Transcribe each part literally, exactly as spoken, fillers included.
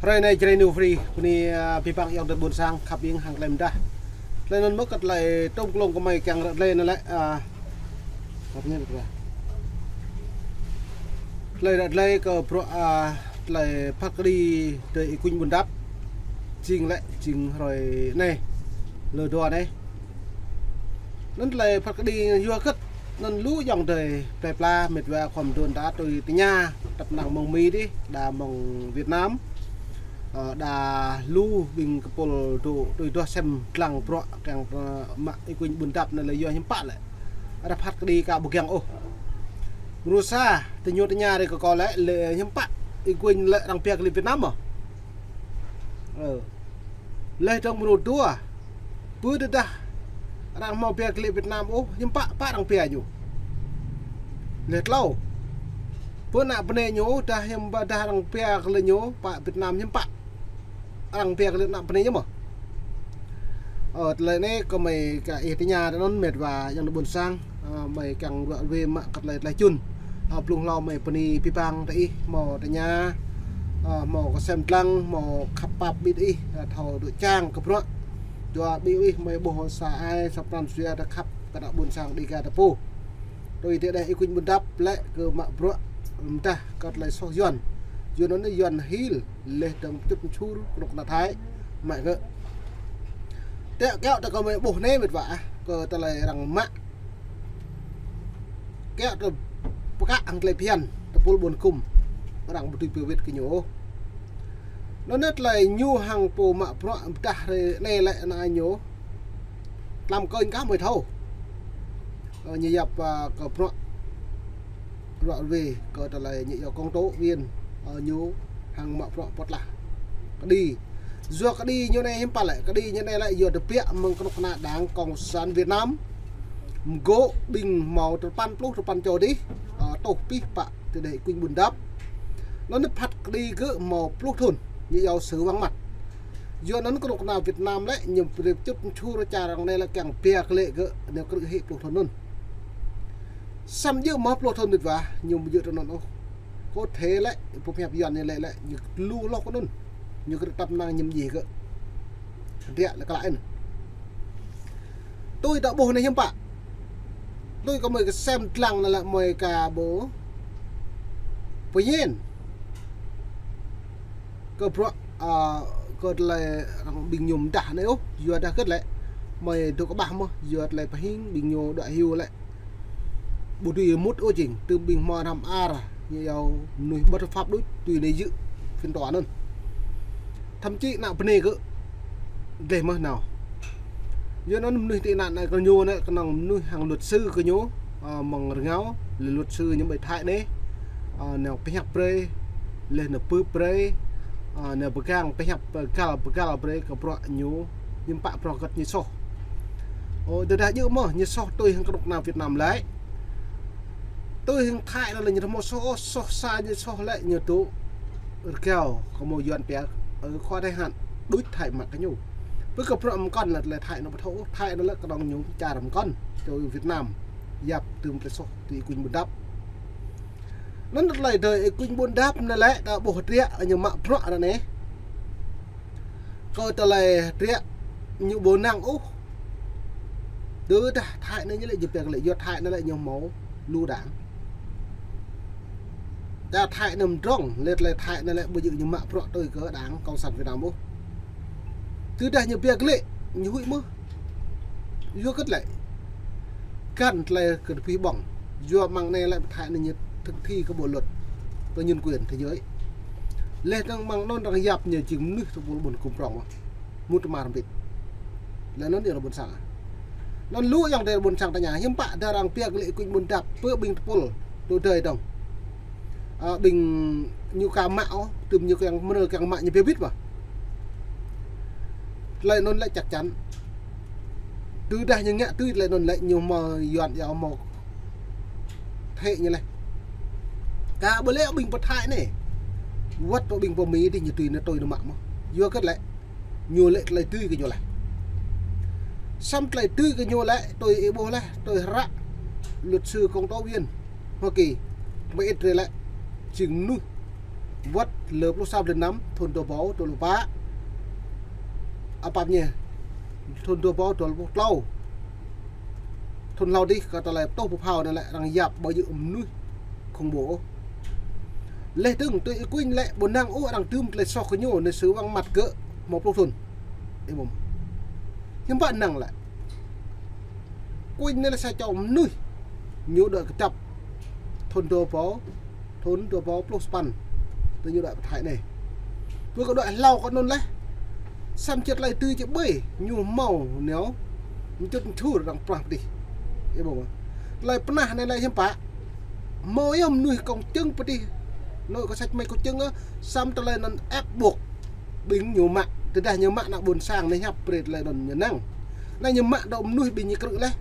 Hrơi anai Jrai New Free, bơni, a, abih bang ayŏng adơi ƀôn sang khăp ƀing hăng tơlơi mơdah. Tơlơi anŭn mơ̆ kơ tơlơi tŏng klŏng kơ mơi kiăng ră tơlơi anŭn lĕ, a, tơlơi ră tơlơi kơ bruă, a, tơlơi phat kơđi tơlơi Y Quynh Ƀuôn Dap. Jing lĕ, jing hrơi anai, lơ dua anai. Anŭn tơlơi phat kơđi yua hơget, anŭn lu ayŏng adơi plơi pla mĕt wa khŏm dŏ đa tui tơña, tăp năng mơ̆ng Mi dih, đa mơ̆ng Việt Nam. Ơ, đa lu ƀing kơpul dŏ tui duah sem lăng bruă kiăng, ơ, mă Y Quynh Ƀuôn Dap anŭn lĕ yua hiư̆m pă lĕ. Arăng phat kơđi ka ƀu kiăng ôh. Mrô sa, tơña tơña rai kơ kâo lĕ, lĕ hiư̆m pă Y Quynh lĕ arăng pia kơ lĕ Việt Nam mơ̆. Ơ. Laih dơ̆ng mrô dua. Pơ tơdah arăng hmâo pia kơ lĕ Việt Nam ôh, hiư̆m pă, pă arăng pia ñu. Laih tlâo. Pơ ană bơnai ñu, dah hiư̆m pă dah arăng pia kơ lĕ ñu, pă Việt Nam hiư̆m pă. Arăng pia kơ lĕ ană bơnai ñu mơ̆. Ơ, tơlơi anai kơ mơi ka ih tơña anŭn mĕt wa ayŏng adơi ƀôn sang. Ơ, mơi kiăng ruă wê mă kơ tơlơi tơlơi čun. Ơ, blung hlâo mơi bơni abih bang tơ ih hmâo tơña, ơ, hmâo kơsem lăng, hmâo khăp pap ƀing ih, ơ, thâo dŏ čang kơ bruă. Dua ƀing ih mơi ƀuh sa ai sa pran jua tơ khăp kơ ană ƀôn sang Dêga ta pô. Tui tơdah Y Quynh Ƀuôn Dap lĕ kơ mă bruă mơdah kơ tơlơi soh Yuan. Yuan anŭn Yuan hil. Laih dơ̆ng pơčŭt pơčur kơnuk kơna Thái mă gơ̆. Tĕ kiaŏ tơ kơ mơi ƀuh anai mĕt wa ah, kơ tơlơi arăng mă. Kiaŏ tơ pơkă hăng tơlơi phiăn, tơpul ƀôn kŭm. Arăng ƀu dưi pơwĭt kơ ñu. Anŭn tơlơi ñu hăng pô mă bruă mơdah rai anai lĕ ană ñu. Tlam kơnh kah mơi thâo. Ơ, ñu yap, a, kơ bruă ruă wê kơ tơlơi ñu yua công tố viên, ơ, ñu hăng mă bruă pơtlah kơđi. Yua kơđi ñu anai hiư̆m pă lĕ, kơđi ñu anai lĕ yua tơbiă mơ̆ng kơnuk kơna Đảng Cộng sản Việt Nam. Mơgô̆ ƀing hmâo tơpăn pluh tơpăn čô dih, ơ, tuh pih pă tơdah Y Quynh Ƀuôn Dap. Anŭn phat kơđi gơ̆ hmâo pluh thŭn, ñu yua xử vắng mặt. Yua anŭn kơnuk kơna Việt Nam lĕ, ñu brơi pơčŭt pơčur čar arăng anai lĕ kiăng pia kơ lĕ gơ̆, ñu krư̆ hĭ pluh thŭn anŭn. Samơ̆ djơ̆ mơ̆ pluh thŭn mĕt wa, ñu ƀu djơ̆ tơ anŭn ôh. Kơ thê lĕ, pơhiăp Yuan ñu lĕ lĕ, ñu lu hloh kơ anŭn. Ñu krư̆ tăp năng ñăm djai gơ̆. Hơdră lĕ kơ lăi anŭn. Tui ta ƀuh anai hiư̆m pă. Tui kơ mơi kơsem lăng anŭn lĕ mơi ka ƀu pơñen. Kơ bruă, a, kơ tơlơi arăng ƀing ñu mơdah anai ôh, yua dah hơget lĕ. Mơi dŏ kơƀah mơ̆, yua tơlơi pơhing ƀing ñu đuaĭ hyu lĕ. Ƀu dưi mŭt ôh jing, tơm ƀing hmâo răm ar, ñu yua mơnuih bất hợp pháp đôč, tui anai yơh, phiên tòa anŭn. Thậm chí ană bơnai gơ̆, dleh mơ̆ nao. Yua anŭn mơnuih tị nạn anai kơ ñu anai, kơnơ̆ng mơnuih hăng luật sư kơ ñu, ơ, mơ̆ng rơngiao, lĕ luật sư ñu ƀơi Thái anai, ơ, nao pơhiăp brơi, laih anŭn pơp brơi, ơ, nao pơgang, pơhiăp, pơgal, pơgal brơi, kơ bruă ñu, hiư̆m pă bruă hơget ñu soh. Ơ, tơdah djơ̆ mơ̆, ñu soh tui hăng kơnuk kơna Việt Nam lĕ. Tui hăng Thái anŭn lĕ ñu hmâo soh, soh sa ñu soh lĕ ñu tŭ rơgao, kơ mơ̆ Yuan pia, ơ, khua Thái hăn, đuaĭ Thái mă kơ ñu. Pơ kơ bruă mơkŏn lĕ tơlơi Thái anŭn ƀu thâo, Thái anŭn lĕ kơnơ̆ng ñu čar mơkŏn, čar Việt Nam, yap tơm tơlơi soh, tui Y Quynh Ƀuôn Dap. Anŭn tơlơi tơ Y Quynh Ƀuôn Dap anŭn lĕ, ta ƀuh hơdră, ñu mă bruă anŭn anai. Kơ tơlơi hơdră ñu ƀu năng ôh. Tơdah Thái anai ñu lĕ ñu pia kơ lĕ yua Thái anai lĕ ñu hmâo lu đảng. Ta Thái anai mơdrŏng, lĕ tơlơi Thái anai lĕ ƀu djơ̆ ñu mă bruă tui kơ Đảng Cộng sản Việt Nam ôh. Tơdah ñu pia kơ lĕ, ñu huĭ mơ̆. Yua hơget lĕ. Găn tơlơi kơ tơpih ƀơ̆ng. Yua mơ̆ng anai lĕ Thái anai ñu thực thi kơ bộ luật, kơ nhân quyền thế giới. Laih dơ̆ng mơ̆ng anŭn arăng yap ñu jing mơnuih tơpul ƀôn kŭm prŏng mơ̆. Mŭt tơmar mbĭt. Lĕ anŭn yơh ƀôn sang. Anŭn lu ayŏng adơi ƀôn sang tơña, hiư̆m pă dah arăng pia kơ lĕ Y Quynh Ƀuôn Dap, pơ ƀing tơpul, tơdơi dơ̆ng. Ơ, ƀing ñu ka mă ôh, tơm ñu kiăng mơnơ̆ng kiăng mă ñu pia wĭt mơ̆. Tơlơi anŭn lĕ chắc chắn. Tơdah ñu ngă tui tơlơi anŭn lĕ ñu hmâo Yuan yua hmâo thĕ ñu lĕ. Kơ ƀu lĕ ƀing pơ Thái anai. Wơ̆t ƀing pơ Mi dih ñu tui anŭn tui anŭn mă mơ̆. Yua hơget lĕ. Ñu lĕ tơlơi tui kơ ñu lĕ. Samơ̆ tơlơi tui kơ ñu lĕ, tui ih ƀuh lĕ, tui hră luật sư công tố viên Hoa Kỳ, mơit rai lĕ, jing mơnuih Wơ̆t lơ pluh sa blan năm, thun dua rơbâo dua pluh pă. Apap ñu, thun dua rơbâo dua pluh klâo. Thun hlâo adih kơ tơlơi pơtô pơphao anai lĕ arăng yap ƀu djơ̆ mơnuih khủng bố. Laih dơ̆ng tui Y Quynh lĕ ƀu năng ôh arăng tŭm tơlơi soh kơ ñu, anai sư wang măt gơ̆ hmâo pluh thun. Ih ƀuh. Hiư̆m pă năng lĕ. Quynh anai lĕ sa čô mơnuih ñu đuaĭ kơdŏp thun dua rơbâo, thun dua rơbâo pluh sapăn. Tơ ñu đuaĭ pơ Thái anai. Pơ kơ đuaĭ hlâo kơ anŭn laih. Samơ̆ či tơlơi tui či ƀơi ñu hmâo neo. Mčŭt mčhur arăng pơnah pơdih. Ih ƀuh. Tơlơi pơnah anai lĕ hiư̆m pă. Hmâo yơh mơnuih kông čưng pơdih. Anŭn kơ săč mĕč kông čưng yơh. Samơ̆ tơlơi anŭn ép buộc. Ƀing ñu mă, tơdah ñu mă ană ƀôn sang anai hiăp brơi tơlơi anŭn ñu năng. Anai ñu mă dŏ mơnuih ƀing ñu krư̆ laih.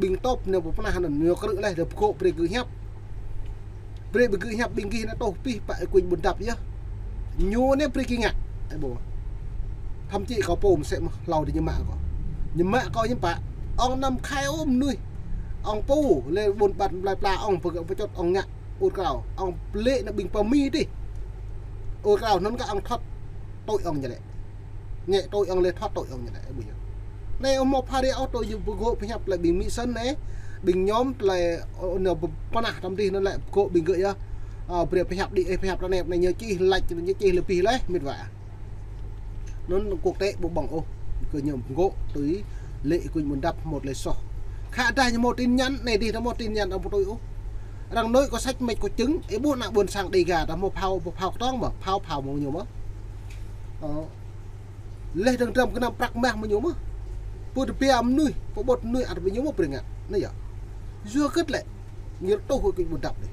Ƀing tŏp ñu pơnah anŭn ñu krư̆ laih, dŏ pơgŏ brơi gơ̆ hiăp. Brơi ƀing gơ̆ hiăp ƀing gih anai tŏh pih pă Y Quynh ƀôn dăp yơh. Ñu anai brơi gơ̆ ngă. Ih ƀuh. Thậm chí kâo pô mơsĕ mơ̆ hlâo adih ñu mă kâo. Ñu mă kâo hiư̆m pă. Ŏng anăm khai ôh mơnuih. Ŏng pô, lĕ ƀôn ƀăn blai pla ŏng pơ-, pơčŭt ŏng ngă. Ur krao, ŏng pơlĕ ană ƀing pơmĭn adih. Ur krao anŭn kơ ŏng thot tui ŏng ñu lĕ. Ñĕ tui ŏng lĕ thot tui ŏng ñu lĕ, ƀuh yơh. Anai ôh hmâo phara ôh tui ñu pơgŏ pơhiăp tơlơi ƀing mĭn sơnai, ƀing ñŏm tơlơi, ơ, anai pơnah tăm adih anŭn lĕ pơgŏ ƀing gơ̆ yơh. Ơ, brơi pơhiăp đĭ, ơ, pơhiăp tơ anai, anai ñu čih lač, ñu čih lĕ pih laih, mĭt wa. Anŭn quốc tế ƀu ƀơ̆ng ôh, kơ ñu pơgŏ tui lĕ Y Quynh ƀôn dăp hmâo tơlơi soh. Khă dah ñu hmâo tin nhắn, anai adih dah hmâo tin nhắn arăng ƀu tui ôh. Arăng anai kơ săč mĕč kông čưng, ih ƀuh ană ƀôn sang Dega dah hmâo phao, phao kơtong mơ̆, phao phao mơ̆ng ñu mơ̆. Ơ. Laih dơ̆ng dram gơnam prăk mah mơ̆ng ñu mơ̆. Pơtơpia mơnuih, pơƀut mơnuih ăt mơ̆ng ñu mơ̆ brơi ngă. Anai yơh. Yua hơget lĕ. Ñu rơtuh kơ Y Quynh ƀôn dăp anai.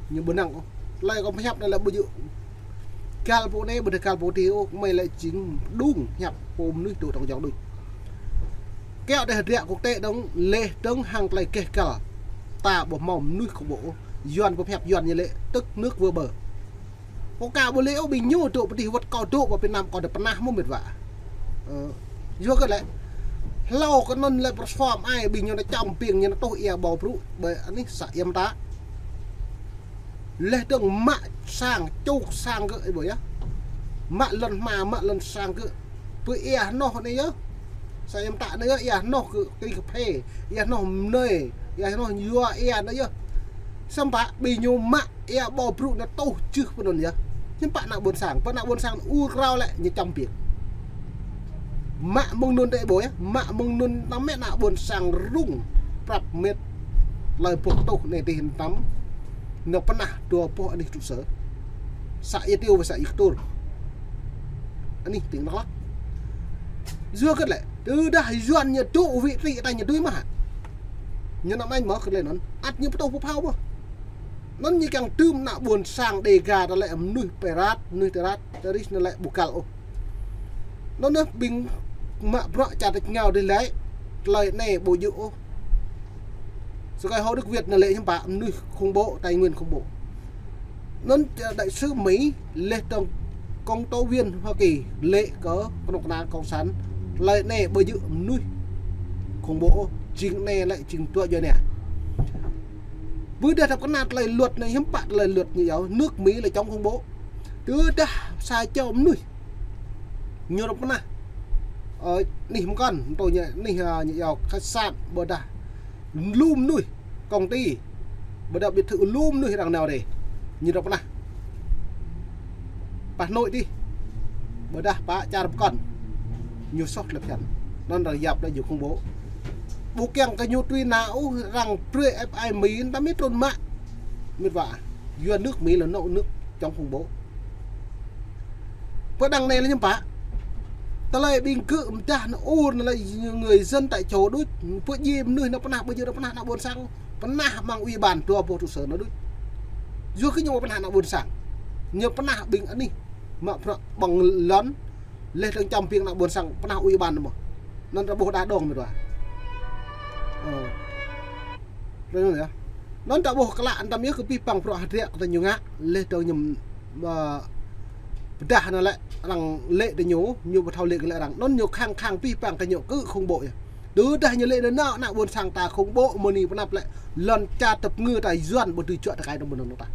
Ñu ƀu năng ôh. Tơlơi kâo pơhiăp anai lĕ ƀu djơ̆ găl pô anai, ƀu djơ̆ găl pô adih ôh, mơi lĕ jing đung hiăp pô mơnuih dŏ tŏng jŏng đôč. Kiăo đeh hơdră quốc tế dơ̆ng, laih dơ̆ng hăng tơlơi geh găl. Ta ƀu hmâo mơnuih khủng bố ôh. Yuan pơhiăp Yuan ñu lĕ tức nước vỡ bờ. Kâo ka ƀu lĕ ôh ƀing ñu dŏ pơdih wơ̆t kâo dŏ pơ Việt Nam kâo đa pơnah mơ̆ mĭt wa. Ơ, yua kơ lĕ. Hlâo kơ anŭn lĕ pơrơsuam ai ƀing ñu anai čăm ƀing ñu anai tŏh ia ƀâo brŭ ƀơi anih să iĕm ta. Laih dơ̆ng mă sang, čuk sang gơ̆, ih ƀuh yơh. Mă lŏn hma, mă lŏn sang gơ̆. Pơ ia hnoh anai yơh. Să iĕm ta anai yơh, ia hnoh gơ̆, kri kơphê, ia hnoh mơnơi, ia hnoh yua ia anai yơh. Samơ̆ pă ƀing ñu mă ia ƀâo brŭ anai tŏh jưh pơ anŭn yơh. Hiư̆m pă ană ƀôn sang, pơ ană ƀôn sang ur krao lĕ ñu čăm ƀing. Mă mơ̆ng anŭn đĕ ƀuh yơh, mă mơ̆ng anŭn tơmĕ ană ƀôn sang rŭng prăp mĕt. Tơlơi boh tuh anai adih tăm. Ñu pơnah dua boh anih trụ sở. Să Ia Tiêu và să Ia Ktur. Anih tỉnh Đắk Lắk. Yua hơget lĕ, tơdah Yuan ñu dŏ vị trí ta ñu dưi mơ̆ hă. Ñu anăm añ mơ̆ kơ tơlơi anŭn. Ăt ñu pơtô pơphao mơ̆. Anŭn ñu kiăng tŭm ană ƀôn sang Dega ta lĕ mơnuih pirat, mơnuih pirat, terrorist anŭn lĕ ƀu găl ôh. Anŭn anai ƀing mă bruă čar tač rơngiao adih lĕ, tơlơi anai ƀu djơ̆ ôh. Sơkai Hồ Đức Việt anŭn lĕ hiư̆m pă mơnuih khủng bố, Tây Nguyên khủng bố. Anŭn đại sứ Mỹ laih dơ̆ng công tố viên Hoa Kỳ lĕ kơ kơnuk kơna cộng sản. Tơlơi anai ƀu djơ̆ mơnuih khủng bố ôh, jing anai lĕ jing dua jua anai. Ƀu dah ta kơnăl tơlơi luật anai hiư̆m pă tơlơi luật ñu yơh, nước Mỹ là chống khủng bố. Tơdah sa čô mơnuih ñu arăng pơnah. Ơ, anih mơkŏn, tơ ñu, anih, ơ, ñu yơh khách sạn, ƀôdah lu mơnuih, công ty, ƀôdah biệt thự lu mơnuih arăng nao rai. Ñu arăng pơnah. Pơ Hà Nội adih. Ƀôdah pơ čar pơkŏn. Ñu soh tơlơi phiăn. Anŭn arăng yap lĕ ñu khủng bố. Ƀu kiăng kơ ñu tui anŭn ôh arăng brơi ép ai Mỹ, ta mĭn trŭn mă. Mĭt wa. Yua nước Mỹ là nô-, nước chống khủng bố. Pơ đăng anai lĕ hiư̆m pă. Tơlơi ƀing gơ̆ mơdah anŭn ur anŭn lĕ người dân tại chỗ đôč. Pơ djai mơnuih anŭn pơnah, ƀu djơ̆ anŭn pơnah ană ƀôn sang. Pơnah amăng ủy ban dua boh trụ sở anŭn đôč. Yua kơ ñu pơnah ană ƀôn sang. Ñu pơnah ƀing anih. Mă bruă ƀơ̆ng lŏn. Laih dơ̆ng čăm ƀing ană ƀôn sang pơnah ủy ban mơ̆. Anŭn ta ƀuh đa đong mĭt wa. Ơ. Rơ̆ng yơh. Anŭn ta ƀuh klă anăm yơh kơ pih păng bruă hơdră kơ ta ñu ngă, laih dơ̆ng ñu, ơ, pơdah anŭn lĕ arăng lĕ tơ ñu, ñu ƀu thâo lĕ kơ lĕ arăng. Anŭn ñu khăng khăng pih păng kơ ñu kơ khủng bố yơh. Tơdah ñu lĕ anŭn ană ƀôn sang ta khủng bố mơ̆ anai pơnăp lĕ lŏn čar tơpơngư ta Yuan ƀu dưi juă tơkai dơ̆ng ƀu anŭn ta.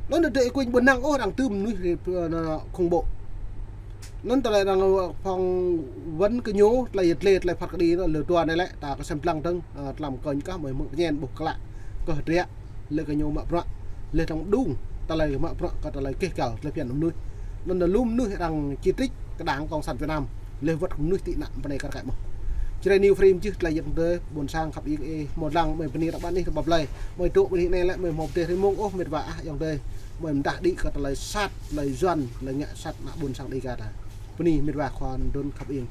Anŭn dêh kuing ƀu năng ôh arăng tŭ mơnuih, ơ, anŭn khủng bố. Anŭn tơlơi arăng, ơ, phỏng vấn kơ ñu, tơlơi yet lĕ, tơlơi phat kơđi anŭn lĕ dua anai lĕ, ta kơsem lăng dơ̆ng, ơ, tlam kơñ kah mơi mơ̆ng pơñen ƀuh klă. Kơ hơdră, lĕ kơ ñu mă bruă, lĕ tơ̆ng đung, tơlơi mă bruă, kơ tơlơi keh kal, tơlơi phiăn mơnuih. Anŭn lơ̆m mơnuih arăng chỉ trích kơ Đảng Cộng sản Việt Nam, lĕ wơ̆t mơnuih tị nạn pơ anai kar kaĭ mơ̆n. Čơđai New Frame jih tơlơi yet dêh, ƀôn sang khăp iêng ê, hmâo lăng, mơi bơni ră ƀăn ih, tơbăp lơi, mơi dŏ ƀơi anai lĕ, mơi hmâo pơdêh rơmông ôh, mĕt wa ah, ayŏng adơi, mơi mơdah đĭ kơ tơlơi sat, tơlơi Yuan, tơlơi ngă sat, ană ƀôn sang Dêga ta. Bơni mĕt wa khua Đôn khăp iêng.